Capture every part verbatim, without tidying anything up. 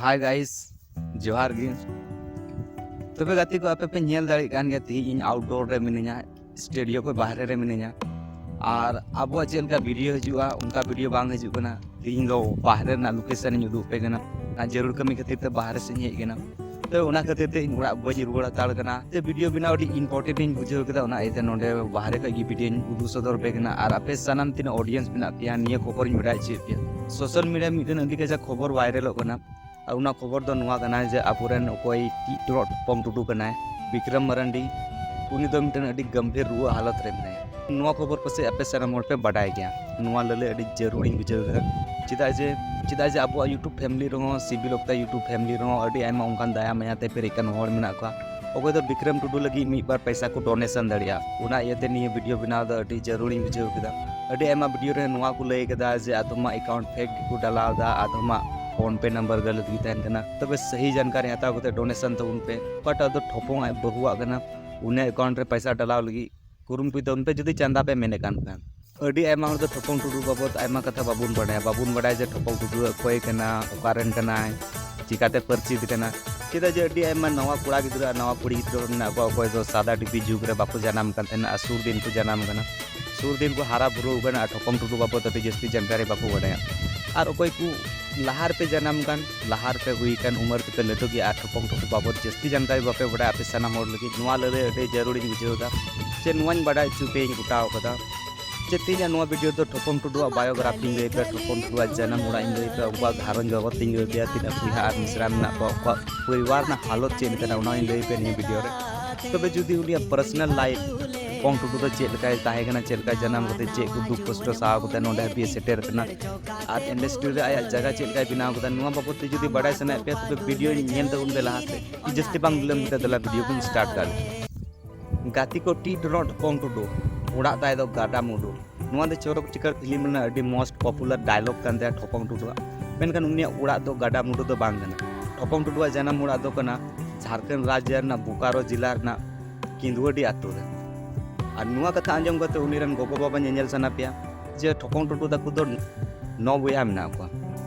Hi guys, ᱡᱚᱦᱟᱨ ᱜᱮ᱾ ᱛᱚᱵᱮ ᱜᱟᱛᱮ ᱠᱚ, ᱟᱯᱮ ᱯᱮ ᱧᱮᱞ ᱫᱟᱲᱮᱭᱟᱜ ᱠᱟᱱ ᱜᱮᱭᱟ, ᱛᱮᱦᱮᱧ ᱤᱧ outdoor ᱨᱮ ᱢᱤᱱᱟᱹᱧᱟ, studio ᱠᱷᱚᱱ ᱵᱟᱦᱨᱮ ᱨᱮ ᱢᱤᱱᱟᱹᱧᱟ᱾ ᱟᱨ ᱟᱵᱚᱣᱟᱜ ᱪᱮᱫ ᱞᱮᱠᱟ video ᱦᱤᱡᱩᱜᱼᱟ, ᱚᱱᱠᱟ video ᱵᱟᱝ ᱦᱤᱡᱩᱜ ᱠᱟᱱᱟ᱾ ᱛᱮᱦᱮᱧ ᱫᱚ ᱵᱟᱦᱨᱮ ᱨᱮᱱᱟᱜ location ᱤᱧ ᱩᱫᱩᱜ ᱟᱯᱮ ᱠᱟᱱᱟ᱾ ᱟᱨ ᱡᱟᱹᱨᱩᱲ ᱠᱟᱹᱢᱤ ᱠᱷᱟᱹᱛᱤᱨ ᱛᱮ ᱵᱟᱦᱨᱮ ᱥᱮᱫ ᱤᱧ ᱦᱮᱡ ᱠᱟᱱᱟ᱾ ᱛᱚ ᱚᱱᱟ ᱠᱷᱟᱹᱛᱤᱨ ᱛᱮ ᱤᱧ ᱚᱲᱟᱜ ᱵᱟᱹᱧ ᱨᱩᱣᱟᱹᱲ ᱦᱟᱛᱟᱲ ᱠᱟᱱᱟ᱾ ᱛᱚ video ᱵᱮᱱᱟᱣ ᱟᱹᱰᱤ important ᱤᱧ ᱵᱩᱡᱷᱟᱹᱣ ᱠᱮᱫᱟ, ᱚᱱᱟ ᱤᱭᱟᱹᱛᱮ ᱱᱚᱰᱮ ᱵᱟᱦᱨᱮ ᱠᱷᱚᱱ ᱜᱮ video ᱤᱧ ᱩᱫᱩᱜ ᱥᱚᱫᱚᱨ ᱟᱯᱮ ᱠᱟᱱᱟ᱾ ᱟᱨ ᱟᱯᱮ ᱥᱟᱱᱟᱢ ᱛᱤᱱᱟᱹᱜ audience ᱢᱮᱱᱟᱜ ᱯᱮᱭᱟ, ᱱᱤᱭᱟᱹ ᱠᱷᱚᱵᱚᱨ ᱤᱧ ᱵᱟᱰᱟᱭ ᱦᱚᱪᱚᱭᱮᱫ ᱯᱮᱭᱟ᱾ Social media ᱢᱤᱫᱴᱮᱱ ᱟᱹᱰᱤ ᱠᱟᱡᱟᱠ ᱠᱷᱚᱵᱚᱨ viralᱚᱜ ᱠᱟᱱᱟ᱾ ᱟᱨ ᱚᱱᱟ ᱠᱷᱚᱵᱚᱨ ᱫᱚ ᱱᱚᱣᱟ ᱠᱟᱱᱟ ᱡᱮ ᱟᱵᱚᱨᱮᱱ ᱚᱠᱚᱭ ᱴᱤᱜ ᱴᱚᱨᱚᱜ ᱴᱷᱚᱯᱚᱝ ᱴᱩᱰᱩ ᱠᱟᱱᱟᱭ, ᱵᱤᱠᱨᱚᱢ ᱢᱟᱨᱟᱱᱰᱤ, ᱩᱱᱤ ᱫᱚ ᱢᱤᱫᱴᱮᱱ ᱟᱹᱰᱤ ᱜᱟᱢᱵᱷᱤᱨ ᱨᱩᱣᱟᱹ ᱦᱟᱞᱚᱛ ᱨᱮ ᱢᱮᱱᱟᱭᱟ᱾ ᱱᱚᱣᱟ ᱠᱷᱚᱵᱚᱨ ᱯᱟᱥᱮᱡ ᱟᱯᱮ ᱥᱟᱱᱟᱢ ᱦᱚᱲ ᱯᱮ ᱵᱟᱰᱟᱭ ᱜᱮᱭᱟ᱾ ᱱᱚᱣᱟ ᱞᱟᱹᱞᱟᱹᱭ ᱟᱹᱰᱤ ᱡᱟᱹᱨᱩᱲᱤᱧ ᱵᱩᱡᱷᱟᱹᱣ ᱠᱮᱫᱟ᱾ ᱪᱮᱫᱟᱜ ᱡᱮ, ᱪᱮᱫᱟᱜ ᱡᱮ ᱟᱵᱚᱣᱟᱜ YouTube family ᱨᱮᱦᱚᱸ, ᱥᱤᱵᱤᱞ ᱚᱠᱛᱟ YouTube family ᱨᱮᱦᱚᱸ ᱟᱹᱰᱤ ᱟᱭᱢᱟ ᱚᱱᱠᱟᱱ ᱫᱟᱭᱟ ᱢᱟᱭᱟ ᱛᱮ ᱯᱮᱨᱮᱡ ᱟᱠᱟᱱ ᱦᱚᱲ ᱢᱮᱱᱟᱜ ᱠᱚᱣᱟ᱾ ᱚᱠᱚᱭ ᱫᱚ ᱵᱤᱠᱨᱚᱢ ᱴᱩᱰᱩ ᱞᱟᱹᱜᱤᱫ ᱢᱤᱫ ᱵᱟᱨ ᱯᱚᱭᱥᱟ ᱠᱚ donation ᱫᱟᱲᱮᱭᱟᱜᱼᱟ᱾ ᱚᱱᱟ ᱤᱭᱟᱹᱛᱮ ᱱᱤᱭᱟᱹ video ᱵᱮᱱᱟᱣ ᱫᱚ ᱟᱹᱰᱤ ᱡᱟᱹᱨᱩᱲᱤᱧ ᱵᱩᱡᱷᱟᱹᱣ ᱠᱮᱫᱟ᱾ ᱟᱹᱰᱤ ᱟᱭᱢᱟ video ᱨᱮ ᱱᱚᱣᱟ ᱠᱚ ᱞᱟᱹᱭ ᱠᱮᱫᱟ ᱡᱮ ᱟᱫᱚᱢᱟᱜ account fake ᱜᱮᱠᱚ ᱰᱟᱞᱟᱣ ᱮᱫᱟ, ᱟᱫᱚᱢᱟᱜ PhonePe number ᱜᱟᱹᱞᱟᱹᱛ ᱜᱮ ᱛᱟᱦᱮᱱ ᱠᱟᱱᱟ᱾ ᱛᱚᱵᱮ ᱥᱟᱹᱦᱤ ᱡᱟᱱᱠᱟᱨᱤ ᱦᱟᱛᱟᱣ ᱠᱟᱛᱮ donation ᱛᱟᱵᱚᱱ ᱯᱮ᱾ ᱚᱠᱟᱴᱟᱜ ᱫᱚ ᱴᱷᱚᱯᱚᱝ ᱟᱡ ᱵᱟᱹᱦᱩᱣᱟᱜ ᱠᱟᱱᱟ, ᱩᱱᱤᱭᱟᱜ account ᱨᱮ ᱯᱚᱭᱥᱟ ᱰᱟᱞᱟᱣ ᱞᱟᱹᱜᱤᱫ ᱠᱩᱨᱩᱢᱩᱴᱩᱭ ᱛᱟᱵᱚᱱ ᱯᱮ, ᱡᱩᱫᱤ ᱪᱟᱸᱫᱟ ᱯᱮ ᱢᱮᱱᱮᱫ ᱠᱟᱱ ᱠᱷᱟᱱ᱾ ᱟᱹᱰᱤ ᱟᱭᱢᱟ ᱦᱚᱲ ᱫᱚ ᱴᱷᱚᱯᱚᱝ ᱴᱩᱰᱩ ᱵᱟᱵᱚᱫ ᱟᱭᱢᱟ ᱠᱟᱛᱷᱟ ᱵᱟᱵᱚᱱ ᱵᱟᱰᱟᱭᱟ᱾ ᱵᱟᱵᱚᱱ ᱵᱟᱰᱟᱭᱟ ᱡᱮ ᱴᱷᱚᱯᱚᱝ ᱴᱩᱰᱩ ᱫᱚ ᱚᱠᱚᱭ ᱠᱟᱱᱟ, ᱚᱠᱟᱨᱮᱱ ᱠᱟᱱᱟᱭ, ᱪᱤᱠᱟᱛᱮ ᱯᱟᱹᱨᱥᱤᱛ ᱠᱟᱱᱟ᱾ ᱪᱮᱫᱟᱜ ᱡᱮ ᱟᱹᱰᱤ ᱟᱭᱢᱟ ᱱᱟᱣᱟ ᱠᱚᱲᱟ ᱜᱤᱫᱽᱨᱟᱹ ᱟᱨ ᱱᱟᱣᱟ ᱠᱩᱲᱤ ᱜᱤᱫᱽᱨᱟᱹ ᱢᱮᱱᱟᱜ ᱠᱚᱣᱟ, ᱚᱠᱚᱭ ᱫᱚ ᱥᱟᱫᱟ ᱰᱤᱯᱤ ᱡᱩᱜᱽ ᱨᱮ ᱵᱟᱠᱚ ᱡᱟᱱᱟᱢ ᱠᱟᱱ ᱛᱟᱦᱮᱱᱟ ᱟᱨ ᱥᱩᱨ ᱫᱤᱱ ᱠᱚ ᱡᱟᱱᱟᱢ ᱠᱟᱱᱟ, ᱥᱩᱨ ᱫᱤᱱ ᱠᱚ ᱦᱟᱨᱟ ᱵᱩᱨᱩ ᱠᱟᱱᱟ ᱟᱨ ᱴᱷᱚᱯᱚᱝ ᱴᱩᱰᱩ ᱵᱟᱵᱚᱫ ᱟᱹᱰᱤ ᱡᱟᱹᱥᱛᱤ ᱡᱟᱱᱠᱟᱨᱤ ᱵᱟᱠᱚ ᱵᱟᱰᱟᱭᱟ᱾ ᱟᱨ ᱚᱠᱚᱭ ᱠᱚ ᱞᱟᱦᱟ ᱨᱮᱯᱮ ᱡᱟᱱᱟᱢ ᱠᱟᱱ, ᱞᱟᱦᱟ ᱨᱮᱯᱮ ᱦᱩᱭ ᱠᱟᱱ, ᱩᱢᱟᱹᱨ ᱛᱮᱯᱮ ᱞᱟᱹᱴᱩ ᱜᱮᱭᱟ ᱟᱨ ᱴᱷᱚᱯᱚᱝ ᱴᱩᱰᱩ ᱵᱟᱵᱚᱫ ᱡᱟᱹᱥᱛᱤ ᱡᱟᱱᱠᱟᱨᱤ ᱵᱟᱯᱮ ᱵᱟᱰᱟᱭᱟ, ᱟᱯᱮ ᱥᱟᱱᱟᱢ ᱦᱚᱲ ᱞᱟᱹᱜᱤᱫ ᱱᱚᱣᱟ ᱞᱟᱹᱞᱟᱹᱭ ᱟᱹᱰᱤ ᱡᱟᱹᱨᱩᱲᱤᱧ ᱵᱩᱡᱷᱟᱹᱣ ᱮᱫᱟ᱾ ᱪᱮᱫ ᱱᱚᱣᱟᱧ ᱵᱟᱰᱟᱭ ᱦᱚᱪᱚ ᱯᱮᱭᱟᱧ ᱜᱚᱴᱟᱣ ᱠᱟᱫᱟ᱾ ᱪᱮᱫ ᱛᱮᱦᱮᱧᱟᱜ ᱱᱚᱣᱟ video ᱫᱚ ᱴᱷᱚᱯᱚᱝ ᱴᱩᱰᱩᱣᱟᱜ biography ᱤᱧ ᱞᱟᱹᱭ ᱯᱮᱭᱟ, ᱴᱷᱚᱯᱚᱝ ᱴᱩᱰᱩᱣᱟᱜ ᱡᱟᱱᱟᱢ ᱚᱲᱟᱜ ᱤᱧ ᱞᱟᱹᱭ ᱯᱮᱭᱟ, ᱩᱱᱠᱩᱣᱟᱜ ᱜᱷᱟᱨᱚᱸᱡᱽ ᱵᱟᱵᱚᱫ ᱤᱧ ᱞᱟᱹᱭ ᱯᱮᱭᱟ, ᱛᱤᱱᱟᱹᱜ ᱵᱚᱭᱦᱟ ᱟᱨ ᱢᱤᱥᱨᱟ ᱢᱮᱱᱟᱜ ᱠᱚᱣᱟ, ᱩᱱᱠᱩᱣᱟᱜ ᱯᱚᱨᱤᱵᱟᱨ ᱨᱮᱱᱟᱜ ᱦᱟᱞᱚᱛ ᱪᱮᱫ ᱞᱮᱠᱟᱱᱟ, ᱚᱱᱟ ᱦᱚᱸᱧ ᱞᱟᱹᱭ ᱯᱮᱭᱟ ᱱᱤᱭᱟᱹ video ᱨᱮ᱾ ᱛᱚᱵᱮ ᱡᱩᱫᱤ ᱩᱱᱤᱭᱟᱜ personal life, ᱴᱷᱚᱯᱚᱝ ᱴᱩᱰᱩ ᱫᱚ ᱪᱮᱫ ᱞᱮᱠᱟᱭ ᱛᱟᱦᱮᱸ ᱠᱟᱱᱟ, ᱪᱮᱫ ᱞᱮᱠᱟᱭ ᱡᱟᱱᱟᱢ ᱠᱟᱛᱮ ᱪᱮᱫ ᱠᱚ ᱫᱩᱠ ᱠᱚᱥᱴᱚ ᱥᱟᱦᱟᱣ ᱠᱟᱛᱮ ᱱᱚᱰᱮ ᱦᱟᱹᱵᱤᱡ ᱮ ᱥᱮᱴᱮᱨ ᱠᱟᱱᱟ, ᱟᱨ industry ᱨᱮ ᱟᱭᱟᱜ ᱡᱟᱭᱜᱟ ᱪᱮᱫ ᱞᱮᱠᱟᱭ ᱵᱮᱱᱟᱣ ᱠᱟᱫᱟ, ᱱᱚᱣᱟ ᱵᱟᱵᱚᱫ ᱛᱮ ᱡᱩᱫᱤ ᱵᱟᱰᱟᱭ ᱥᱟᱱᱟᱭᱮᱫ ᱯᱮᱭᱟ, ᱛᱚᱵᱮ video ᱧᱮᱞ ᱛᱟᱵᱚᱱ ᱯᱮ ᱞᱟᱦᱟ ᱥᱮᱫ᱾ ᱡᱟᱹᱥᱛᱤ ᱵᱟᱝ ᱵᱤᱞᱚᱢ ᱠᱟᱛᱮ ᱫᱮᱞᱟ video ᱵᱚᱱ start ᱠᱟᱜ ᱞᱮᱜᱮ᱾ ᱜᱟᱛᱮ ᱠᱚ, ᱴᱤᱜ ᱴᱚᱨᱚᱜ ᱴᱷᱚᱯᱚᱝ ᱴᱩᱰᱩ, ᱚᱲᱟᱜ ᱛᱟᱭ ᱫᱚ ᱜᱟᱰᱟ ᱢᱩᱰᱩ᱾ ᱱᱚᱣᱟ ᱫᱚ ᱪᱚᱨᱚᱠ ᱪᱤᱠᱟᱹᱲ film ᱨᱮᱱᱟᱜ ᱟᱹᱰᱤ most popular dialogue ᱠᱟᱱ ᱛᱟᱭᱟ ᱴᱷᱚᱯᱚᱝ ᱴᱩᱰᱩᱣᱟᱜ᱾ ᱢᱮᱱᱠᱷᱟᱱ ᱩᱱᱤᱭᱟᱜ ᱚᱲᱟᱜ ᱫᱚ ᱜᱟᱰᱟ ᱢᱩᱰᱩ ᱫᱚ ᱵᱟᱝ ᱠᱟᱱᱟ᱾ ᱴᱷᱚᱯᱚᱝ ᱴᱩᱰᱩᱣᱟᱜ ᱡᱟᱱᱟᱢ ᱚᱲᱟᱜ ᱫᱚ ᱠᱟᱱᱟ ᱡᱷᱟᱲᱠᱷᱚᱸᱰ ᱨᱟᱡᱽ ᱨᱮᱱᱟᱜ ᱵᱳᱠᱟᱨᱳ ᱡᱮᱞᱟ ᱨᱮᱱᱟᱜ ᱠᱤᱸᱫᱩᱣᱟᱹᱰᱤ ᱟᱛᱳ ᱨᱮ᱾ ᱟᱨ ᱱᱚᱣᱟ ᱠᱟᱛᱷᱟ ᱟᱸᱡᱚᱢ ᱠᱟᱛᱮ ᱩᱱᱤ ᱨᱮᱱ ᱜᱚᱜᱚ ᱵᱟᱵᱟ ᱧᱮᱧᱮᱞ ᱥᱟᱱᱟ ᱯᱮᱭᱟ ᱡᱮ ᱴᱷᱚᱯᱚᱝ ᱴᱩᱰᱩ ᱛᱟᱠᱚ ᱫᱚ ᱱᱚ ᱵᱚᱭᱦᱟ ᱢᱮᱱᱟᱜ ᱠᱚᱣᱟ,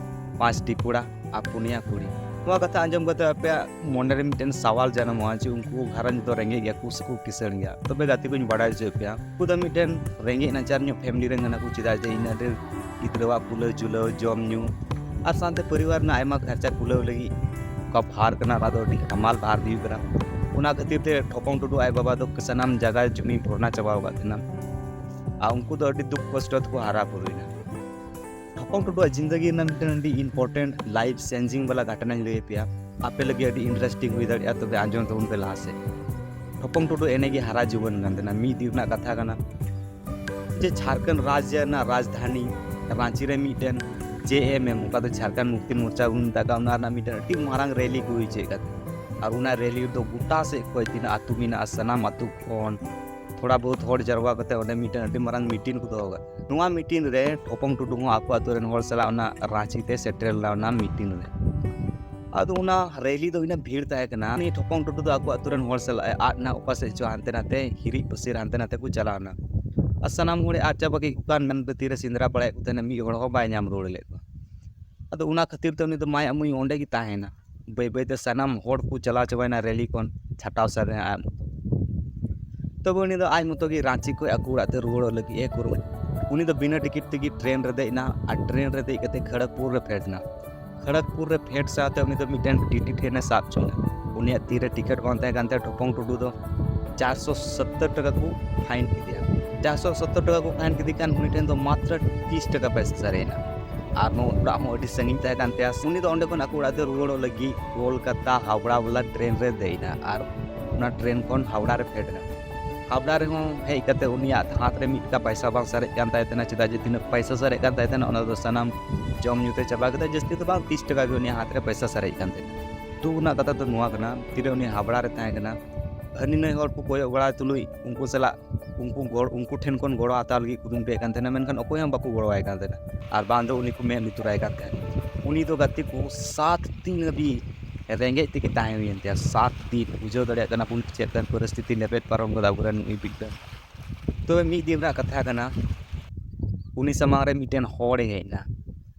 ᱯᱟᱸᱪᱴᱤ ᱠᱚᱲᱟ, ᱟᱨ ᱯᱩᱱᱭᱟ ᱠᱩᱲᱤ᱾ ᱱᱚᱣᱟ ᱠᱟᱛᱷᱟ ᱟᱸᱡᱚᱢ ᱠᱟᱛᱮ ᱟᱯᱮᱭᱟᱜ ᱢᱚᱱᱮ ᱨᱮ ᱢᱤᱫᱴᱮᱱ ᱥᱟᱣᱟᱞ ᱡᱟᱱᱟᱢᱚᱜᱼᱟ ᱡᱮ ᱩᱱᱠᱩ ᱜᱷᱟᱨᱚᱸᱡᱽ ᱫᱚ ᱨᱮᱸᱜᱮᱡ ᱜᱮᱭᱟ ᱠᱚ ᱥᱮᱠᱚ ᱠᱤᱥᱟᱹᱬ ᱜᱮᱭᱟ? ᱛᱚᱵᱮ ᱜᱟᱛᱮ ᱠᱚᱧ ᱵᱟᱲᱟᱭ ᱦᱚᱪᱚᱭᱮᱫ ᱯᱮᱭᱟ, ᱩᱱᱠᱩ ᱫᱚ ᱢᱤᱫᱴᱮᱱ ᱨᱮᱸᱜᱮᱡ ᱱᱟᱪᱟᱨ ᱧᱚᱜ ᱯᱷᱮᱢᱮᱞᱤ ᱨᱮᱱ ᱠᱟᱱᱟ ᱠᱚ᱾ ᱪᱮᱫᱟᱜ ᱡᱮ ᱤᱱᱟᱹᱜ ᱰᱷᱮᱨ ᱜᱤᱫᱽᱨᱟᱹᱣᱟᱜ ᱠᱩᱞᱟᱹᱣ ᱡᱩᱞᱟᱹᱣ, ᱡᱚᱢ ᱧᱩ ᱟᱨ ᱥᱟᱶᱛᱮ ᱯᱚᱨᱤᱵᱟᱨ ᱨᱮᱱᱟᱜ ᱟᱭᱢᱟ ᱠᱷᱚᱨᱪᱟ ᱠᱩᱞᱟᱹᱣ ᱞᱟᱹᱜᱤᱫ ᱚᱠᱟ ᱵᱷᱟᱨ ᱠᱟᱱᱟ, ᱚᱱᱟ ᱫᱚ ᱟᱹᱰᱤ ᱦᱟᱢᱟᱞ ᱵᱷᱟᱨ ᱦᱩᱭᱩᱜ ᱠᱟᱱᱟ᱾ ᱚᱱᱟ ᱠᱷᱟᱹᱛᱤᱨ ᱛᱮ ᱴᱷᱚᱯᱚᱝ ᱴᱩᱰᱩ ᱟᱡ ᱵᱟᱵᱟ ᱫᱚ ᱥᱟᱱᱟᱢ ᱡᱟᱭᱜᱟ ᱡᱩᱢᱤ ᱵᱷᱚᱨᱱᱟ ᱪᱟᱵᱟ ᱟᱠᱟᱫ ᱛᱟᱦᱮᱱᱟ᱾ ᱟᱨ ᱩᱱᱠᱩ ᱫᱚ ᱟᱹᱰᱤ ᱫᱩᱠ ᱠᱚᱥᱴᱚ ᱛᱮᱠᱚ ᱦᱟᱨᱟ ᱵᱩᱨᱩᱭᱮᱱᱟ᱾ ᱴᱷᱚᱯᱚᱝ ᱴᱩᱰᱩᱣᱟᱜ ᱡᱤᱱᱫᱟᱹᱜᱤ ᱨᱮᱱᱟᱜ ᱢᱤᱫᱴᱮᱱ ᱟᱹᱰᱤ important life changing ᱵᱟᱞᱟ ᱜᱷᱚᱴᱚᱱᱟᱧ ᱞᱟᱹᱭ ᱟᱯᱮᱭᱟ᱾ ᱟᱯᱮ ᱞᱟᱹᱜᱤᱫ ᱟᱹᱰᱤ interesting ᱦᱩᱭ ᱫᱟᱲᱮᱭᱟᱜᱼᱟ, ᱛᱚᱵᱮ ᱟᱸᱡᱚᱢ ᱛᱟᱵᱚᱱ ᱯᱮ ᱞᱟᱦᱟ ᱥᱮᱫ᱾ ᱴᱷᱚᱯᱚᱝ ᱴᱩᱰᱩ ᱮᱱᱮ ᱜᱮ ᱦᱟᱨᱟ ᱡᱩᱣᱟᱹᱱ ᱠᱟᱱ ᱛᱟᱦᱮᱱᱟ᱾ ᱢᱤᱫ ᱫᱤᱱ ᱨᱮᱱᱟᱜ ᱠᱟᱛᱷᱟ ᱠᱟᱱᱟ ᱡᱮ ᱡᱷᱟᱲᱠᱷᱚᱸᱰ ᱨᱟᱡᱽ ᱨᱮᱱᱟᱜ ᱨᱟᱡᱽᱫᱷᱟᱱᱤ ᱨᱟᱸᱪᱤ ᱨᱮ ᱢᱤᱫᱴᱮᱱ JMM, ᱚᱠᱟ ᱫᱚ ᱡᱷᱟᱲᱠᱷᱚᱸᱰ ᱢᱩᱠᱛᱤ ᱢᱳᱨᱪᱟ ᱵᱚᱱ ᱢᱮᱛᱟᱜ ᱠᱟᱱ, ᱚᱱᱟ ᱨᱮᱱᱟᱜ ᱢᱤᱫᱴᱮᱱ ᱟᱹᱰᱤ ᱢᱟᱨᱟᱝ ᱨᱮᱞᱤ ᱠᱚ ᱦᱩᱭ ᱦᱚᱪᱚᱭᱮᱫ ᱠᱟᱱ ᱛᱟᱦᱮᱱᱟ᱾ ᱟᱨ ᱚᱱᱟ ᱨᱮᱞᱤ ᱨᱮᱫᱚ ᱜᱚᱴᱟ ᱥᱮᱫ ᱠᱷᱚᱱ ᱛᱤᱱᱟᱹᱜ ᱟᱹᱛᱩ ᱢᱮᱱᱟᱜᱼᱟ, ᱥᱟᱱᱟᱢ ᱟᱹᱛᱩ ᱠᱷᱚᱱ ᱛᱷᱚᱲᱟ ᱵᱚᱦᱩᱛ ᱦᱚᱲ ᱡᱟᱨᱣᱟ ᱠᱟᱛᱮ ᱚᱸᱰᱮ ᱢᱤᱫᱴᱮᱱ ᱟᱹᱰᱤ ᱢᱟᱨᱟᱝ meeting ᱠᱚ ᱫᱚᱦᱚ ᱠᱟᱜᱼᱟ᱾ ᱱᱚᱣᱟ meeting ᱨᱮ ᱴᱷᱚᱯᱚᱝ ᱴᱩᱰᱩ ᱦᱚᱸ ᱟᱠᱚ ᱟᱹᱛᱩ ᱨᱮᱱ ᱦᱚᱲ ᱥᱟᱞᱟᱜ ᱚᱱᱟ ᱨᱟᱸᱪᱤ ᱛᱮ ᱥᱮᱴᱮᱨ ᱞᱮᱱᱟ ᱚᱱᱟ meeting ᱨᱮ᱾ ᱟᱫᱚ ᱚᱱᱟ ᱨᱮᱞᱤ ᱫᱚ ᱤᱱᱟᱹ ᱵᱷᱤᱲ ᱛᱟᱦᱮᱸ ᱠᱟᱱᱟ᱾ ᱩᱱᱤ ᱴᱷᱚᱯᱚᱝ ᱴᱩᱰᱩ ᱫᱚ ᱟᱠᱚ ᱟᱹᱛᱩ ᱨᱮᱱ ᱦᱚᱲ ᱥᱟᱞᱟᱜ ᱮ ᱟᱫ ᱮᱱᱟ, ᱚᱠᱟ ᱥᱮᱫ ᱪᱚ ᱦᱟᱱᱛᱮ ᱱᱟᱛᱮ ᱦᱤᱨᱤᱡ ᱯᱟᱹᱥᱤᱨ ᱦᱟᱱᱛᱮ ᱱᱟᱛᱮ ᱠᱚ ᱪᱟᱞᱟᱣ ᱮᱱᱟ᱾ ᱟᱨ ᱥᱟᱱᱟᱢ ᱦᱚᱲᱮ ᱟᱫ ᱪᱟᱵᱟ ᱠᱮᱫ ᱠᱚ ᱠᱟᱱ ᱢᱮᱱ ᱛᱤᱨᱮ ᱥᱮᱸᱫᱽᱨᱟ ᱵᱟᱲᱟᱭᱮᱫ ᱠᱚ ᱛᱟᱦᱮᱱᱟ, ᱢᱤᱫ ᱦᱚᱲ ᱦᱚᱸ ᱵᱟᱭ ᱧᱟᱢ ᱨᱩᱣᱟᱹᱲ ᱞᱮᱫ ᱠᱚᱣᱟ᱾ ᱟᱫᱚ ᱚᱱᱟ ᱠᱷᱟᱹᱛᱤᱨ ᱛᱮ ᱩᱱᱤ ᱫᱚ ᱢᱟᱭ ᱟᱢᱩᱭ ᱚᱸᱰᱮ ᱜᱮ ᱛᱟᱦᱮᱸᱭᱮᱱᱟ᱾ ᱵᱟᱹᱭ ᱵᱟᱹᱭ ᱛᱮ ᱥᱟᱱᱟᱢ ᱦᱚᱲ ᱠᱚ ᱪᱟᱞᱟᱣ ᱪᱟᱵᱟᱭᱮᱱᱟ ᱨᱮᱞᱤ ᱠᱷᱚᱱ, ᱪᱷᱟᱴᱟᱣ ᱥᱟᱨ ᱨᱮ ᱟᱡ ᱢᱚᱛᱚ᱾ ᱛᱚᱵᱮ ᱩᱱᱤ ᱫᱚ ᱟᱡ ᱢᱚᱛᱚ ᱜᱮ ᱨᱟᱸᱪᱤ ᱠᱷᱚᱱ ᱟᱠᱚ ᱚᱲᱟᱜ ᱛᱮ ᱨᱩᱣᱟᱹᱲᱚᱜ ᱞᱟᱹᱜᱤᱫ ᱮ ᱠᱩᱨᱩᱢᱩᱴᱩ᱾ ᱩᱱᱤ ᱫᱚ ᱵᱤᱱᱟᱹ ᱴᱤᱠᱤᱴ ᱛᱮᱜᱮ ᱴᱨᱮᱱ ᱨᱮ ᱫᱮᱡ ᱮᱱᱟ ᱟᱨ ᱴᱨᱮᱱ ᱨᱮ ᱫᱮᱡ ᱠᱟᱛᱮ ᱠᱷᱚᱲᱚᱜᱽᱯᱩᱨ ᱨᱮ ᱯᱷᱮᱰ ᱮᱱᱟ᱾ ᱠᱷᱚᱲᱚᱜᱽᱯᱩᱨ ᱨᱮ ᱯᱷᱮᱰ ᱥᱟᱶᱛᱮ ᱩᱱᱤ ᱫᱚ ᱢᱤᱫᱴᱮᱱ ᱴᱤᱴᱤ ᱴᱷᱮᱱ ᱮ ᱥᱟᱵ ᱦᱚᱪᱚᱭᱮᱱᱟ᱾ ᱩᱱᱤᱭᱟᱜ ᱛᱤᱨᱮ ᱴᱤᱠᱤᱴ ᱵᱟᱝ ᱛᱟᱦᱮᱸ ᱠᱟᱱ ᱛᱟᱭᱟ᱾ ᱴᱷᱚᱯᱚᱝ ᱴᱩᱰᱩ ᱫᱚ ᱪᱟᱨᱥᱚ ᱥᱚᱛᱛᱚᱨ ᱴᱟᱠᱟ ᱠᱚ ᱯᱷᱟᱭᱤᱱ ᱠᱮᱫᱮᱭᱟ᱾ ᱪᱟᱨᱥᱚ ᱥᱚᱛᱛᱚᱨ ᱴᱟᱠᱟ ᱠᱚ ᱯᱷᱟᱭᱤᱱ ᱠᱮᱫᱮ ᱠᱷᱟᱱ ᱩᱱᱤ ᱴᱷᱮᱱ ᱫᱚ ᱢᱟᱛᱨᱚ ᱛᱤᱥ ᱴᱟᱠᱟ ᱯᱚᱭᱥᱟ ᱥᱟᱨᱮᱡ ᱮᱱᱟ᱾ ᱟᱨ ᱱᱚᱣᱟ ᱚᱲᱟᱜ ᱦᱚᱸ ᱟᱹᱰᱤ ᱥᱟᱺᱜᱤᱧ ᱛᱟᱦᱮᱸ ᱠᱟᱱ ᱛᱟᱭᱟ᱾ ᱩᱱᱤ ᱫᱚ ᱚᱸᱰᱮ ᱠᱷᱚᱱ ᱟᱠᱚ ᱚᱲᱟᱜ ᱛᱮ ᱨᱩᱣᱟᱹᱲᱚᱜ ᱞᱟᱹᱜᱤᱫ ᱠᱳᱞᱠᱟᱛᱟ ᱦᱟᱣᱲᱟ ᱵᱟᱞᱟ ᱴᱨᱮᱱ ᱨᱮ ᱫᱮᱡ ᱮᱱᱟ ᱟᱨ ᱚᱱᱟ ᱴᱨᱮᱱ ᱠᱷᱚᱱ ᱦᱟᱣᱲᱟ ᱨᱮ ᱯᱷᱮᱰ ᱮᱱᱟ᱾ ᱦᱟᱣᱲᱟ ᱨᱮᱦᱚᱸ ᱦᱮᱡ ᱠᱟᱛᱮ ᱩᱱᱤᱭᱟᱜ ᱦᱟᱛ ᱨᱮ ᱢᱤᱫ ᱴᱟᱠᱟ ᱯᱚᱭᱥᱟ ᱵᱟᱝ ᱥᱟᱨᱮᱡ ᱠᱟᱱ ᱛᱟᱭ ᱛᱟᱦᱮᱱᱟ᱾ ᱪᱮᱫᱟᱜ ᱡᱮ ᱛᱤᱱᱟᱹᱜ ᱯᱚᱭᱥᱟ ᱥᱟᱨᱮᱡ ᱠᱟᱱ ᱛᱟᱭ ᱛᱟᱦᱮᱱᱟ ᱚᱱᱟ ᱫᱚ ᱥᱟᱱᱟᱢ ᱡᱚᱢ ᱧᱩ ᱛᱮ ᱪᱟᱵᱟ ᱠᱮᱫᱟ᱾ ᱡᱟᱹᱥᱛᱤ ᱫᱚ ᱵᱟᱝ, ᱛᱤᱥ ᱴᱟᱠᱟ ᱜᱮ ᱩᱱᱤᱭᱟᱜ ᱦᱟᱛ ᱨᱮ ᱯᱚᱭᱥᱟ ᱥᱟᱨᱮᱡ ᱠᱟᱱ ᱛᱟᱦᱮᱱᱟ᱾ ᱫᱩᱠ ᱨᱮᱱᱟᱜ ᱠᱟᱛᱷᱟ ᱫᱚ ᱱᱚᱣᱟ ᱠᱟᱱᱟ, ᱛᱤᱨᱮ ᱩᱱᱤ ᱦᱟᱣᱲᱟ ᱨᱮ ᱛᱟᱦᱮᱸ ᱠᱟᱱᱟ, ᱦᱟᱹᱱᱤ ᱱᱟᱹᱭ ᱦᱚᱲ ᱠᱚ ᱠᱚᱭᱚᱜ ᱵᱟᱲᱟ ᱛᱩᱞᱩᱡ ᱩᱱᱠᱩ ᱥᱟᱞᱟᱜ ᱩᱱᱠᱩ ᱜᱚᱲ-, ᱩᱱᱠᱩ ᱴᱷᱮᱱ ᱠᱷᱚᱱ ᱜᱚᱲᱚ ᱦᱟᱛᱟᱣ ᱞᱟᱹᱜᱤᱫ ᱠᱩᱨᱩᱢᱩᱴᱩᱭᱮᱫ ᱠᱟᱱ ᱛᱟᱦᱮᱱᱟ, ᱢᱮᱱᱠᱷᱟᱱ ᱚᱠᱚᱭ ᱦᱚᱸ ᱵᱟᱠᱚ ᱜᱚᱲᱚᱣᱟᱭ ᱠᱟᱱ ᱛᱟᱦᱮᱱᱟ᱾ ᱟᱨ ᱵᱟᱝ ᱫᱚ ᱩᱱᱤ ᱠᱚ ᱢᱮᱫ ᱞᱩᱛᱩᱨᱟᱭ ᱠᱟᱱ ᱛᱟᱦᱮᱱᱟ᱾ ᱩᱱᱤ ᱫᱚ ᱜᱟᱛᱮ ᱠᱚ ᱥᱟᱛ ᱫᱤᱱ ᱦᱟᱹᱵᱤᱡ ᱨᱮᱸᱜᱮᱡ ᱛᱮᱜᱮ ᱛᱟᱦᱮᱸ ᱦᱩᱭᱮᱱ ᱛᱟᱭᱟ᱾ ᱥᱟᱛ ᱫᱤᱱ᱾ ᱵᱩᱡᱷᱟᱹᱣ ᱫᱟᱲᱮᱭᱟᱜ ᱠᱟᱱᱟ ᱵᱚᱱ ᱪᱮᱫ ᱞᱮᱠᱟᱱ ᱯᱚᱨᱤᱥᱛᱷᱤᱛᱤ ᱞᱮᱵᱮᱫ ᱯᱟᱨᱚᱢ ᱠᱟᱫᱟ ᱟᱵᱚᱨᱮᱱ ᱱᱩᱭ ᱵᱤᱴ ᱫᱚ᱾ ᱛᱚᱵᱮ ᱢᱤᱫ ᱫᱤᱱ ᱨᱮᱱᱟᱜ ᱠᱟᱛᱷᱟ ᱠᱟᱱᱟ, ᱩᱱᱤ ᱥᱟᱢᱟᱝ ᱨᱮ ᱢᱤᱫᱴᱮᱱ ᱦᱚᱲᱮ ᱦᱮᱡ ᱮᱱᱟ᱾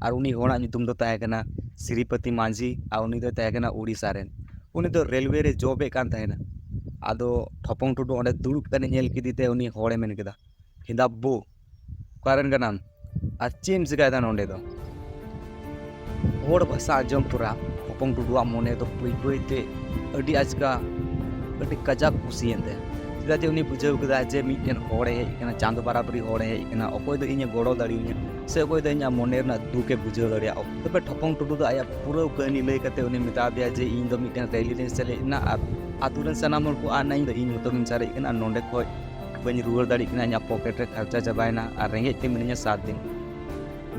ᱟᱨ ᱩᱱᱤ ᱦᱚᱲᱟᱜ ᱧᱩᱛᱩᱢ ᱫᱚ ᱛᱟᱦᱮᱸ ᱠᱟᱱᱟ ᱥᱨᱤᱯᱚᱛᱤ ᱢᱟᱹᱡᱷᱤ, ᱟᱨ ᱩᱱᱤ ᱫᱚᱭ ᱛᱟᱦᱮᱸ ᱠᱟᱱᱟ ᱩᱲᱤᱥᱥᱟ ᱨᱮᱱ᱾ ᱩᱱᱤ ᱫᱚ ᱨᱮᱞᱣᱮ ᱨᱮ ᱡᱚᱵᱮᱫ ᱠᱟᱱ ᱛᱟᱦᱮᱱᱟ᱾ ᱟᱫᱚ ᱴᱷᱚᱯᱚᱝ ᱴᱩᱰᱩ ᱚᱸᱰᱮ ᱫᱩᱲᱩᱵ ᱠᱟᱱᱮ ᱧᱮᱞ ᱠᱮᱫᱮ ᱛᱮ ᱩᱱᱤ ᱦᱚᱲᱮ ᱢᱮᱱ ᱠᱮᱫᱟ, "ᱦᱮᱸᱫᱟᱵᱵᱩ, ᱚᱠᱟᱨᱮᱱ ᱠᱟᱱᱟᱢ? ᱟᱨ ᱪᱮᱫ ᱮᱢ ᱪᱤᱠᱟᱭᱮᱫᱟ ᱱᱚᱸᱰᱮ ᱫᱚ?" ᱦᱚᱲ ᱵᱷᱟᱥᱟ ᱟᱸᱡᱚᱢ ᱛᱚᱨᱟ ᱴᱷᱚᱯᱚᱝ ᱴᱩᱰᱩᱣᱟᱜ ᱢᱚᱱᱮ ᱫᱚ ᱵᱟᱹᱭ ᱵᱟᱹᱭ ᱛᱮ ᱟᱹᱰᱤ ᱟᱪᱠᱟ ᱟᱹᱰᱤ ᱠᱟᱡᱟᱠ ᱠᱩᱥᱤᱭᱮᱱ ᱛᱟᱭᱟ᱾ ᱪᱮᱫᱟᱜ ᱡᱮ ᱩᱱᱤ ᱵᱩᱡᱷᱟᱹᱣ ᱠᱮᱫᱟ ᱡᱮ ᱢᱤᱫᱴᱮᱱ ᱦᱚᱲᱮ ᱦᱮᱡ ᱟᱠᱟᱱᱟ, ᱪᱟᱸᱫᱚ ᱵᱟᱨᱟᱵᱟᱨᱤ ᱦᱚᱲᱮ ᱦᱮᱡ ᱟᱠᱟᱱᱟ, ᱚᱠᱚᱭ ᱫᱚ ᱤᱧᱮ ᱜᱚᱲᱚ ᱫᱟᱲᱮᱭᱟᱹᱧᱟ ᱥᱮ ᱚᱠᱚᱭ ᱫᱚ ᱤᱧᱟᱹᱜ ᱢᱚᱱᱮ ᱨᱮᱱᱟᱜ ᱫᱩᱠᱮ ᱵᱩᱡᱷᱟᱹᱣ ᱫᱟᱲᱮᱭᱟᱜᱼᱟ᱾ ᱛᱚᱵᱮ ᱴᱷᱚᱯᱚᱝ ᱴᱩᱰᱩ ᱫᱚ ᱟᱭᱟᱜ ᱯᱩᱨᱟᱹ ᱠᱟᱹᱦᱱᱤ ᱞᱟᱹᱭ ᱠᱟᱛᱮ ᱩᱱᱤ ᱢᱮᱛᱟ ᱫᱮᱭᱟ ᱡᱮ ᱤᱧ ᱫᱚ ᱢᱤᱫᱴᱮᱱ ᱨᱮᱞᱤ ᱨᱮᱧ ᱥᱮᱞᱮᱫ ᱮᱱᱟ ᱟᱨ ᱟᱛᱳ ᱨᱮᱱ ᱥᱟᱱᱟᱢ ᱦᱚᱲ ᱠᱚ ᱟᱫ ᱮᱱᱟ, ᱤᱧ ᱫᱚ ᱤᱧ ᱢᱚᱛᱚ ᱜᱤᱧ ᱥᱟᱨᱮᱡ ᱠᱟᱱᱟ, ᱱᱚᱸᱰᱮ ᱠᱷᱚᱡ ᱵᱟᱹᱧ ᱨᱩᱣᱟᱹᱲ ᱫᱟᱲᱮᱭᱟᱜ ᱠᱟᱱᱟ, ᱤᱧᱟᱹᱜ ᱯᱚᱠᱮᱴ ᱨᱮ ᱠᱷᱚᱨᱪᱟ ᱪᱟᱵᱟᱭᱮᱱᱟ ᱟᱨ ᱨᱮᱸᱜᱮᱡ ᱛᱮ ᱢᱤᱱᱟᱹᱧᱟ ᱥᱟᱛ ᱫᱤᱱ᱾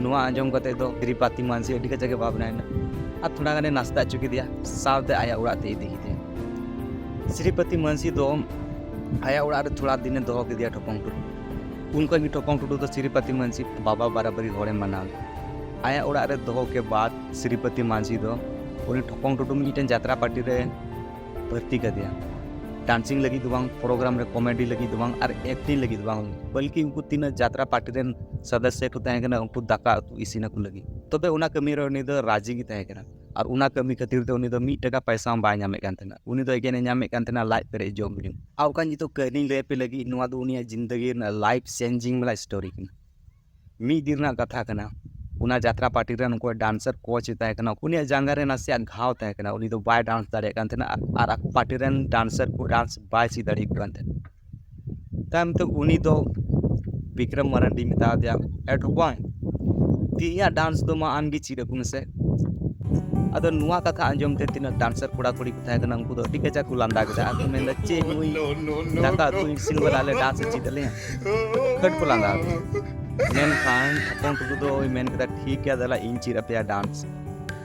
ᱱᱚᱣᱟ ᱟᱸᱡᱚᱢ ᱠᱟᱛᱮ ᱫᱚ ᱥᱨᱤᱯᱟᱛᱤ ᱢᱟᱹᱡᱷᱤ ᱟᱹᱰᱤ ᱠᱟᱡᱟᱠ ᱮ ᱵᱷᱟᱵᱽᱱᱟᱭᱮᱱᱟ ᱟᱨ ᱛᱷᱚᱲᱟ ᱜᱟᱱᱮ ᱱᱟᱥᱛᱟ ᱦᱚᱪᱚ ᱠᱮᱫᱮᱭᱟ, ᱥᱟᱶᱛᱮ ᱟᱭᱟᱜ ᱚᱲᱟᱜ ᱛᱮ ᱤᱫᱤ ᱠᱮᱫᱮᱭᱟ᱾ ᱥᱨᱤᱯᱟᱛᱤ ᱢᱟᱹᱡᱷᱤ ᱫᱚ ᱟᱭᱟᱜ ᱚᱲᱟᱜ ᱨᱮ ᱛᱷᱚᱲᱟ ᱫᱤᱱᱮ ᱫᱚᱦᱚ ᱠᱮᱫᱮᱭᱟ ᱴᱷᱚᱯᱚᱝ ᱴᱩᱰᱩ᱾ ᱩᱱ ᱠᱷᱚᱱ ᱜᱮ ᱴᱷᱚᱯᱚᱝ ᱴᱩᱰᱩ ᱫᱚ ᱥᱨᱤᱯᱟᱛᱤ ᱢᱟᱹᱡᱷᱤ ᱵᱟᱵᱟ ᱵᱟᱨᱟᱵᱟᱨᱤ ᱦᱚᱲᱮ ᱢᱟᱱᱟᱣ ᱮᱫᱟ᱾ ᱟᱭᱟᱜ ᱚᱲᱟᱜ ᱨᱮ ᱫᱚᱦᱚ ᱠᱮ ᱵᱟᱫ ᱥᱨᱤᱯᱟᱛᱤ ᱢᱟᱹᱡᱷᱤ ᱫᱚ ᱩᱱᱤ ᱴᱷᱚᱯᱚᱝ ᱴᱩᱰᱩ ᱢᱤᱫᱴᱮᱱ ᱡᱟᱛᱨᱟ ᱯᱟᱨᱴᱤ ᱨᱮ ᱵᱷᱚᱨᱛᱤ ᱠᱟᱫᱮᱭᱟ᱾ ᱰᱟᱱᱥᱤᱝ ᱞᱟᱹᱜᱤᱫ ᱫᱚ ᱵᱟᱝ, ᱯᱨᱳᱜᱨᱟᱢ ᱨᱮ ᱠᱚᱢᱮᱰᱤ ᱞᱟᱹᱜᱤᱫ ᱫᱚ ᱵᱟᱝ, ᱟᱨ ᱮᱠᱴᱤᱝ ᱞᱟᱹᱜᱤᱫ ᱫᱚ ᱵᱟᱝ, ᱵᱚᱞᱠᱤ ᱩᱱᱠᱩ ᱛᱤᱱᱟᱹᱜ ᱡᱟᱛᱨᱟ ᱯᱟᱨᱴᱤ ᱨᱮᱱ ᱥᱚᱫᱚᱥᱥᱚ ᱠᱚ ᱛᱟᱦᱮᱸ ᱠᱟᱱᱟ, ᱩᱱᱠᱩ ᱫᱟᱠᱟ ᱩᱛᱩ ᱤᱥᱤᱱ ᱟᱠᱚ ᱞᱟᱹᱜᱤᱫ᱾ ᱛᱚᱵᱮ ᱚᱱᱟ ᱠᱟᱹᱢᱤ ᱨᱮ ᱩᱱᱤ ᱫᱚ ᱨᱟᱹᱡᱤ ᱜᱮ ᱛᱟᱦᱮᱸ ᱠᱟᱱᱟ᱾ ᱟᱨ ᱚᱱᱟ ᱠᱟᱹᱢᱤ ᱠᱷᱟᱹᱛᱤᱨ ᱛᱮ ᱩᱱᱤ ᱫᱚ ᱢᱤᱫ ᱴᱟᱠᱟ ᱯᱚᱭᱥᱟ ᱦᱚᱸ ᱵᱟᱭ ᱧᱟᱢᱮᱫ ᱠᱟᱱ ᱛᱟᱦᱮᱱᱟ᱾ ᱩᱱᱤ ᱫᱚ ᱮᱠᱮᱱ ᱮ ᱧᱟᱢᱮᱫ ᱠᱟᱱ ᱛᱟᱦᱮᱱᱟ ᱞᱟᱡ ᱯᱮᱨᱮᱡ ᱡᱚᱢ ᱧᱩ᱾ ᱟᱨ ᱚᱠᱟ ᱱᱤᱛᱚᱜ ᱠᱟᱹᱦᱱᱤᱧ ᱞᱟᱹᱭ ᱟᱯᱮ ᱞᱟᱹᱜᱤᱫ, ᱱᱚᱣᱟ ᱫᱚ ᱩᱱᱤᱭᱟᱜ ᱡᱤᱱᱫᱟᱹᱜᱤ ᱨᱮᱱᱟᱜ ᱞᱟᱭᱤᱯᱷ ᱪᱮᱧᱡᱤᱝ ᱵᱟᱞᱟ ᱥᱴᱳᱨᱤ ᱠᱟᱱᱟ᱾ ᱢᱤᱫ ᱫᱤᱱ ᱨᱮᱱᱟᱜ ᱠᱟᱛᱷᱟ ᱠᱟᱱᱟ, ᱚᱱᱟ ᱡᱟᱛᱨᱟ ᱯᱟᱨᱴᱤ ᱨᱮᱱ ᱚᱠᱚᱭ ᱰᱟᱱᱥᱟᱨ ᱠᱳᱪ ᱮ ᱛᱟᱦᱮᱸ ᱠᱟᱱᱟ, ᱩᱱᱤᱭᱟᱜ ᱡᱟᱸᱜᱟ ᱨᱮ ᱱᱟᱥᱮᱭᱟᱜ ᱜᱷᱟᱣ ᱛᱟᱦᱮᱸ ᱠᱟᱱᱟ, ᱩᱱᱤ ᱫᱚ ᱵᱟᱭ ᱰᱟᱱᱥ ᱫᱟᱲᱮᱭᱟᱜ ᱠᱟᱱ ᱛᱟᱦᱮᱱᱟ ᱟᱨ, ᱟᱨ ᱟᱠᱚ ᱯᱟᱨᱴᱤ ᱨᱮᱱ ᱰᱟᱱᱥᱟᱨ ᱠᱚ ᱰᱟᱱᱥ ᱵᱟᱭ ᱪᱮᱫ ᱫᱟᱲᱮᱭᱟᱠᱚ ᱠᱟᱱ ᱛᱟᱦᱮᱱᱟ᱾ ᱛᱟᱭᱚᱢ ᱛᱮ ᱩᱱᱤ ᱫᱚ ᱵᱤᱠᱨᱚᱢ ᱢᱟᱨᱟᱱᱰᱤ ᱢᱮᱛᱟ ᱫᱮᱭᱟ, "ᱮ ᱴᱷᱚᱯᱚᱝ, ᱛᱮᱦᱮᱧᱟᱜ ᱰᱟᱱᱥ ᱫᱚ ᱢᱟ ᱟᱢ ᱜᱮ ᱪᱮᱫ ᱟᱠᱚ ᱢᱮᱥᱮ᱾" ᱟᱫᱚ ᱱᱚᱣᱟ ᱠᱟᱛᱷᱟ ᱟᱸᱡᱚᱢ ᱛᱮ ᱛᱤᱱᱟᱹᱜ ᱰᱟᱱᱥᱟᱨ ᱠᱚᱲᱟ ᱠᱩᱲᱤ ᱠᱚ ᱛᱟᱦᱮᱸ ᱠᱟᱱᱟ, ᱩᱱᱠᱩ ᱫᱚ ᱟᱹᱰᱤ ᱠᱟᱡᱟᱠ ᱠᱚ ᱞᱟᱸᱫᱟ ᱠᱮᱫᱟ ᱟᱨ ᱠᱚ ᱢᱮᱱᱫᱟ, "ᱪᱮᱫ ᱱᱩᱭ ᱫᱟᱠᱟ ᱩᱛᱩ ᱤᱥᱤᱱ ᱵᱟᱞᱟ ᱞᱮ ᱰᱟᱱᱥ ᱮ ᱪᱮᱫ ᱟᱞᱮᱭᱟ?" ᱠᱷᱟᱹᱴ ᱠᱚ ᱞᱟᱸᱫᱟ ᱟᱫᱮᱭᱟ᱾ ᱢᱮᱱᱠᱷᱟᱱ ᱴᱷᱚᱯᱚᱝ ᱴᱩᱰᱩ ᱫᱚᱭ ᱢᱮᱱ ᱠᱮᱫᱟ, "ᱴᱷᱤᱠ ᱜᱮᱭᱟ, ᱫᱮᱞᱟ ᱤᱧ ᱪᱮᱫ ᱟᱯᱮᱭᱟ ᱰᱟᱱᱥ᱾"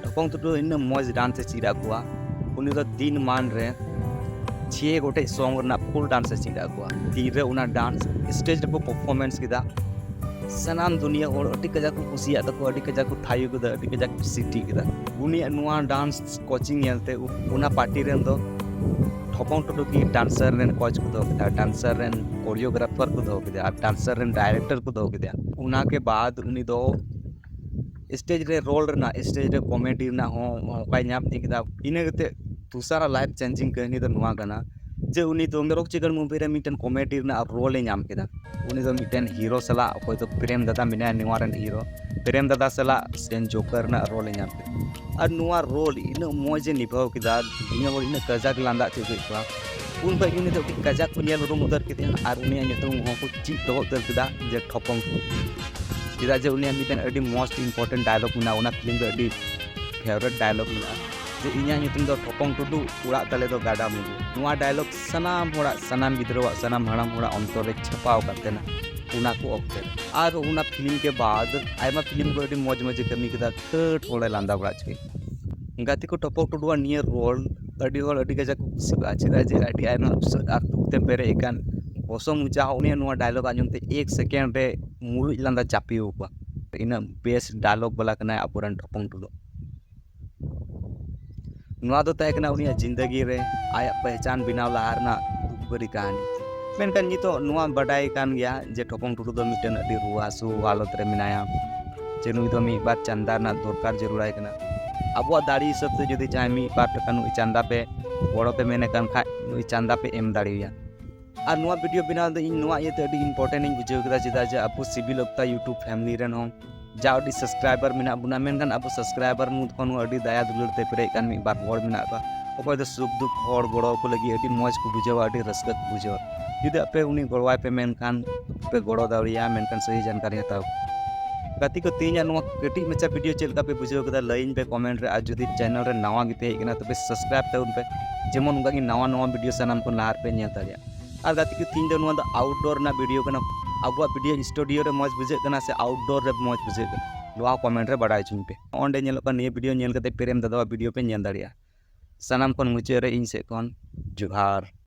ᱴᱷᱚᱯᱚᱝ ᱴᱩᱰᱩ ᱤᱱᱟᱹᱜ ᱢᱚᱡᱽ ᱰᱟᱱᱥ ᱮ ᱪᱮᱫ ᱟᱫ ᱠᱚᱣᱟ᱾ ᱩᱱᱤ ᱫᱚ ᱫᱤᱱ ᱢᱟᱱ ᱨᱮ ᱪᱷᱮ ᱜᱚᱴᱮᱡ ᱥᱚᱝ ᱨᱮᱱᱟᱜ ᱯᱷᱩᱞ ᱰᱟᱱᱥ ᱮ ᱪᱮᱫ ᱟᱫ ᱠᱚᱣᱟ᱾ ᱛᱤᱱᱨᱮ ᱚᱱᱟ ᱰᱟᱱᱥ ᱥᱴᱮᱡᱽ ᱨᱮᱠᱚ ᱯᱟᱨᱯᱷᱚᱨᱢᱮᱱᱥ ᱠᱮᱫᱟ, ᱥᱟᱱᱟᱢ ᱫᱩᱱᱤᱭᱟᱹ ᱦᱚᱲ ᱟᱹᱰᱤ ᱠᱟᱡᱟᱠ ᱠᱚ ᱠᱩᱥᱤᱭᱟᱜ ᱛᱟᱠᱚᱣᱟ, ᱟᱹᱰᱤ ᱠᱟᱡᱟᱠ ᱠᱚ ᱛᱷᱟᱭᱚ ᱠᱮᱫᱟ, ᱟᱹᱰᱤ ᱠᱟᱡᱟᱠ ᱠᱚ ᱥᱤᱴᱤ ᱠᱮᱫᱟ᱾ ᱩᱱᱤᱭᱟᱜ ᱱᱚᱣᱟ ᱰᱟᱱᱥ ᱠᱳᱪᱤᱝ ᱧᱮᱞᱛᱮ ᱚᱱᱟ ᱯᱟᱨᱴᱤ ᱨᱮᱱ ᱫᱚ ᱴᱷᱚᱯᱚᱝ ᱴᱩᱰᱩ ᱜᱮ ᱰᱟᱱᱥᱟᱨ ᱨᱮᱱ ᱠᱳᱪ ᱠᱚ ᱫᱚᱦᱚ ᱠᱮᱫᱟ, ᱰᱟᱱᱥᱟᱨ ᱨᱮᱱ ᱠᱳᱨᱤᱭᱳᱜᱨᱟᱯᱷᱟᱨ ᱠᱚ ᱫᱚᱦᱚ ᱠᱮᱫᱟ ᱟᱨ ᱰᱟᱱᱥᱟᱨ ᱨᱮᱱ ᱰᱟᱭᱨᱮᱠᱴᱚᱨ ᱠᱚ ᱫᱚᱦᱚ ᱠᱮᱫᱟ᱾ ᱚᱱᱟ ᱠᱮ ᱵᱟᱫ ᱩᱱᱤ ᱫᱚ ᱥᱴᱮᱡᱽ ᱨᱮ ᱨᱳᱞ ᱨᱮᱱᱟᱜ, ᱥᱴᱮᱡᱽ ᱨᱮ ᱠᱚᱢᱮᱰᱤ ᱨᱮᱱᱟᱜ ᱦᱚᱸ ᱚᱠᱟᱭ ᱧᱟᱢ ᱤᱫᱤ ᱠᱮᱫᱟ᱾ ᱤᱱᱟᱹ ᱠᱟᱛᱮ ᱛᱩᱥᱟᱨᱟᱜ ᱞᱟᱭᱤᱯᱷ ᱪᱮᱧᱡᱤᱝ ᱠᱟᱹᱦᱱᱤ ᱫᱚ ᱱᱚᱣᱟ ᱠᱟᱱᱟ ᱡᱮ ᱩᱱᱤ ᱫᱚ ᱨᱚᱠ ᱪᱤᱠᱟᱱ ᱢᱩᱵᱷᱤ ᱨᱮ ᱢᱤᱫᱴᱮᱱ ᱠᱚᱢᱮᱰᱤ ᱨᱮᱱᱟᱜ ᱨᱳᱞ ᱮ ᱧᱟᱢ ᱠᱮᱫᱟ᱾ ᱩᱱᱤ ᱫᱚ ᱢᱤᱫᱴᱮᱱ ᱦᱤᱨᱳ ᱥᱟᱞᱟᱜ, ᱚᱠᱚᱭ ᱫᱚ ᱯᱨᱮᱢ ᱫᱟᱫᱟ ᱢᱮᱱᱟᱭᱟ ᱱᱚᱣᱟ ᱨᱮᱱ ᱦᱤᱨᱳ, ᱯᱨᱮᱢ ᱫᱟᱫᱟ ᱥᱟᱞᱟᱜ ᱢᱤᱫᱴᱮᱱ ᱡᱳᱠᱟᱨ ᱨᱮᱱᱟᱜ ᱨᱳᱞ ᱮ ᱧᱟᱢ ᱠᱮᱫᱟ᱾ ᱟᱨ ᱱᱚᱣᱟ ᱨᱳᱞ ᱤᱱᱟᱹᱜ ᱢᱚᱡᱽ ᱮ ᱱᱤᱵᱷᱟᱹᱣ ᱠᱮᱫᱟ, ᱫᱩᱱᱤᱭᱟᱹ ᱦᱚᱲ ᱤᱱᱟᱹᱜ ᱠᱟᱡᱟᱠ ᱞᱟᱸᱫᱟ ᱦᱚᱪᱚ ᱠᱮᱫ ᱠᱚᱣᱟ᱾ ᱩᱱ ᱠᱷᱚᱱ ᱜᱮ ᱩᱱᱤ ᱫᱚ ᱟᱹᱰᱤ ᱠᱟᱡᱟᱠ ᱠᱚ ᱧᱮᱞ ᱩᱨᱩᱢ ᱩᱛᱟᱹᱨ ᱠᱮᱫᱮᱭᱟ ᱟᱨ ᱩᱱᱤᱭᱟᱜ ᱧᱩᱛᱩᱢ ᱦᱚᱸᱠᱚ ᱪᱮᱫ ᱫᱚᱦᱚ ᱩᱛᱟᱹᱨ ᱠᱮᱫᱟ ᱡᱮ ᱴᱷᱚᱯᱚᱝ ᱴᱩᱰᱩ᱾ ᱪᱮᱫᱟᱜ ᱡᱮ ᱩᱱᱤᱭᱟᱜ ᱢᱤᱫᱴᱮᱱ ᱟᱹᱰᱤ most important dialogue ᱢᱮᱱᱟᱜᱼᱟ, ᱚᱱᱟ ᱯᱷᱤᱞᱢ ᱨᱮ ᱟᱹᱰᱤ favourite dialogue ᱢᱮᱱᱟᱜᱼᱟ ᱡᱮ, "ᱤᱧᱟᱹᱜ ᱧᱩᱛᱩᱢ ᱫᱚ ᱴᱷᱚᱯᱚᱝ ᱴᱩᱰᱩ, ᱚᱲᱟᱜ ᱛᱟᱞᱮ ᱫᱚ ᱜᱟᱰᱟ ᱢᱩᱰᱩ᱾" ᱱᱚᱣᱟ ᱰᱟᱭᱞᱚᱜ ᱥᱟᱱᱟᱢ ᱦᱚᱲᱟᱜ, ᱥᱟᱱᱟᱢ ᱜᱤᱫᱽᱨᱟᱹᱣᱟᱜ, ᱥᱟᱱᱟᱢ ᱦᱟᱲᱟᱢ ᱦᱚᱲᱟᱜ ᱚᱱᱛᱚᱨ ᱨᱮ ᱪᱷᱟᱯᱟᱣ ᱟᱠᱟᱱ ᱛᱟᱦᱮᱱᱟ ᱚᱱᱟ ᱠᱚ ᱚᱠᱛᱮ᱾ ᱟᱨ ᱚᱱᱟ ᱯᱷᱤᱞᱢ ᱠᱮ ᱵᱟᱫ ᱟᱭᱢᱟ ᱯᱷᱤᱞᱢ ᱠᱚ ᱟᱹᱰᱤ ᱢᱚᱡᱽ ᱢᱚᱡᱽ ᱮ ᱠᱟᱹᱢᱤ ᱠᱮᱫᱟ, ᱠᱷᱟᱹᱴ ᱦᱚᱲᱮ ᱞᱟᱸᱫᱟ ᱵᱟᱲᱟ ᱦᱚᱪᱚ ᱠᱮᱫ᱾ ᱜᱟᱛᱮ ᱠᱚ, ᱴᱚᱯᱚᱠ ᱴᱩᱰᱩᱣᱟᱜ ᱱᱤᱭᱟᱹ ᱨᱳᱞ ᱟᱹᱰᱤ ᱦᱚᱲ ᱟᱹᱰᱤ ᱠᱟᱡᱟᱠ ᱠᱚ ᱠᱩᱥᱤᱣᱟᱜᱼᱟ, ᱪᱮᱫᱟᱜ ᱡᱮ ᱟᱹᱰᱤ ᱟᱭᱢᱟ ᱩᱥᱟᱹᱫ ᱟᱨ ᱫᱩᱠ ᱛᱮ ᱯᱮᱨᱮᱡ ᱟᱠᱟᱱ ᱵᱚᱥᱚ ᱢᱚᱪᱟ ᱦᱚᱸ ᱩᱱᱤᱭᱟᱜ ᱱᱚᱣᱟ ᱰᱟᱭᱞᱚᱜ ᱟᱸᱡᱚᱢ ᱛᱮ ᱮᱠ ᱥᱮᱠᱮᱱᱰ ᱨᱮ ᱢᱩᱞᱩᱡ ᱞᱟᱸᱫᱟ ᱪᱟᱯᱮ ᱟᱠᱚᱣᱟ᱾ ᱤᱱᱟᱹᱜ ᱵᱮᱥ ᱰᱟᱭᱞᱚᱜ ᱵᱟᱞᱟ ᱠᱟᱱᱟᱭ ᱟᱵᱚᱨᱮᱱ ᱴᱚᱯᱚᱝ ᱴᱩᱰᱩ᱾ ᱱᱚᱣᱟ ᱫᱚ ᱛᱟᱦᱮᱸ ᱠᱟᱱᱟ ᱩᱱᱤᱭᱟᱜ ᱡᱤᱱᱫᱟᱜᱤ ᱨᱮ ᱟᱭᱟᱜ ᱯᱮᱦᱪᱟᱱ ᱵᱮᱱᱟᱣ ᱞᱟᱦᱟ ᱨᱮᱱᱟᱜ ᱫᱩᱠ ᱵᱷᱟᱹᱨᱤ ᱠᱟᱹᱦᱱᱤ᱾ ᱢᱮᱱᱠᱷᱟᱱ ᱱᱤᱛᱚᱜ ᱱᱚᱣᱟ ᱵᱟᱰᱟᱭ ᱠᱟᱱ ᱜᱮᱭᱟ ᱡᱮ ᱴᱷᱚᱯᱚᱝ ᱴᱩᱰᱩ ᱫᱚ ᱢᱤᱫᱴᱮᱱ ᱟᱹᱰᱤ ᱨᱩᱣᱟᱹ ᱦᱟᱹᱥᱩ ᱦᱟᱞᱚᱛ ᱨᱮ ᱢᱮᱱᱟᱭᱟ, ᱡᱮ ᱱᱩᱭ ᱫᱚ ᱢᱤᱫ ᱵᱟᱨ ᱪᱟᱸᱫᱟ ᱨᱮᱱᱟᱜ ᱫᱚᱨᱠᱟᱨ ᱡᱟᱹᱨᱩᱲᱟᱭ ᱠᱟᱱᱟ᱾ ᱟᱵᱚᱣᱟᱜ ᱫᱟᱲᱮ ᱦᱤᱥᱟᱹᱵ ᱛᱮ ᱡᱩᱫᱤ ᱡᱟᱦᱟᱸᱭ ᱢᱤᱫ ᱵᱟᱨ ᱴᱟᱠᱟ ᱱᱩᱭ ᱪᱟᱸᱫᱟ ᱯᱮ ᱜᱚᱲᱚ ᱯᱮ ᱢᱮᱱᱮ ᱠᱟᱱ ᱠᱷᱟᱡ, ᱱᱩᱭ ᱪᱟᱸᱫᱟ ᱯᱮ ᱮᱢ ᱫᱟᱲᱮᱣᱟᱭᱟ᱾ ᱟᱨ ᱱᱚᱣᱟ ᱵᱷᱤᱰᱤᱭᱳ ᱵᱮᱱᱟᱣ ᱫᱚ ᱤᱧ ᱱᱚᱣᱟ ᱤᱭᱟᱹᱛᱮ ᱟᱹᱰᱤ important ᱤᱧ ᱵᱩᱡᱷᱟᱹᱣ ᱠᱮᱫᱟ, ᱪᱮᱫᱟᱜ ᱡᱮ ᱟᱵᱚ ᱥᱤᱵᱤᱞ ᱚᱠᱛᱟ YouTube family ᱨᱮᱱ ᱦᱚᱸ ᱡᱟ ᱩᱰᱤ subscriber ᱢᱮᱱᱟᱜ ᱵᱚᱱᱟ, ᱢᱮᱱᱠᱷᱟᱱ ᱟᱵᱚ subscriber ᱢᱩᱫᱽ ᱠᱷᱚᱱ ᱦᱚᱸ ᱟᱹᱰᱤ ᱫᱟᱭᱟ ᱫᱩᱞᱟᱹᱲ ᱛᱮ ᱯᱮᱨᱮᱡ ᱠᱟᱱ ᱢᱤᱫ ᱵᱟᱨ ᱦᱚᱲ ᱢᱮᱱᱟᱜ ᱠᱚᱣᱟ, ᱚᱠᱚᱭ ᱫᱚ ᱥᱩᱠ ᱫᱩᱠ ᱦᱚᱲ ᱜᱚᱲᱚ ᱟᱠᱚ ᱞᱟᱹᱜᱤᱫ ᱟᱹᱰᱤ ᱢᱚᱡᱽ ᱠᱚ ᱵᱩᱡᱷᱟᱹᱣᱟ, ᱟᱹᱰᱤ ᱨᱟᱹᱥᱠᱟᱹ ᱠᱚ ᱵᱩᱡᱷᱟᱹᱣᱟ᱾ ᱡᱩᱫᱤ ᱟᱯᱮ ᱩᱱᱤ ᱜᱚᱲᱚᱣᱟᱭ ᱯᱮ ᱢᱮᱱᱠᱷᱟᱱ ᱯᱮ ᱜᱚᱲᱚ ᱫᱟᱲᱮᱭᱟᱜᱼᱟ, ᱢᱮᱱᱠᱷᱟᱱ ᱥᱟᱹᱦᱤ ᱡᱟᱱᱠᱟᱨᱤ ᱦᱟᱛᱟᱣ᱾ ᱜᱟᱛᱮ ᱠᱚ, ᱛᱮᱦᱮᱧᱟᱜ ᱱᱚᱣᱟ ᱠᱟᱹᱴᱤᱡ ᱢᱟᱪᱷᱟ ᱵᱷᱤᱰᱤᱭᱳ ᱪᱮᱫ ᱞᱮᱠᱟ ᱯᱮ ᱵᱩᱡᱷᱟᱹᱣ ᱠᱮᱫᱟ ᱞᱟᱹᱭᱟᱹᱧ ᱯᱮ comment ᱨᱮ, ᱟᱨ ᱡᱩᱫᱤ channel ᱨᱮ ᱱᱟᱣᱟ ᱜᱮᱯᱮ ᱦᱮᱡ ᱠᱟᱱᱟ ᱛᱚᱵᱮ subscribe ᱛᱟᱵᱚᱱ ᱯᱮ, ᱡᱮᱢᱚᱱ ᱚᱱᱠᱟ ᱜᱮ ᱱᱟᱣᱟ ᱱᱟᱣᱟ ᱵᱷᱤᱰᱤᱭᱳ ᱥᱟᱱᱟᱢ ᱠᱷᱚᱱ ᱞᱟᱦᱟ ᱨᱮᱯᱮ ᱧᱮᱞ ᱫᱟᱲᱮᱭᱟᱜᱼᱟ᱾ ᱟᱨ ᱜᱟᱛᱮ ᱠᱚ, ᱛᱮᱦᱮᱧ ᱫᱚ ᱱᱚᱣᱟ ᱫᱚ outdoor ᱨᱮᱱᱟᱜ ᱵᱷᱤᱰᱤᱭᱳ ᱠᱟᱱᱟ᱾ ᱟᱵᱚᱣᱟᱜ ᱵᱷᱤᱰᱤᱭᱳ studio ᱨᱮ ᱢᱚᱡᱽ ᱵᱩᱡᱷᱟᱹᱜ ᱠᱟᱱᱟ ᱥᱮ outdoor ᱨᱮ ᱢᱚᱡᱽ ᱵᱩᱡᱷᱟᱹᱜ ᱠᱟᱱᱟ, ᱱᱚᱣᱟ comment ᱨᱮ ᱵᱟᱲᱟᱭ ᱦᱚᱪᱚᱧ ᱯᱮ᱾ ᱚᱸᱰᱮ ᱧᱮᱞᱚᱜ ᱠᱟᱱ ᱱᱤᱭᱟᱹ ᱵᱷᱤᱰᱤᱭᱳ ᱧᱮᱞ ᱠᱟᱛᱮ ᱯᱨᱮᱢ ᱫᱟᱫᱟᱣᱟᱜ ᱵᱷᱤᱰᱤᱭᱳ ᱯᱮ ᱧᱮᱞ ᱫᱟᱲᱮᱭᱟᱜᱼᱟ᱾ ᱥᱟᱱᱟᱢ ᱠᱷᱚᱱ ᱢᱩᱪᱟᱹᱫ ᱨᱮ ᱤᱧ ᱥᱮᱫ ᱠᱷᱚᱱ ᱡᱚᱦᱟᱨ᱾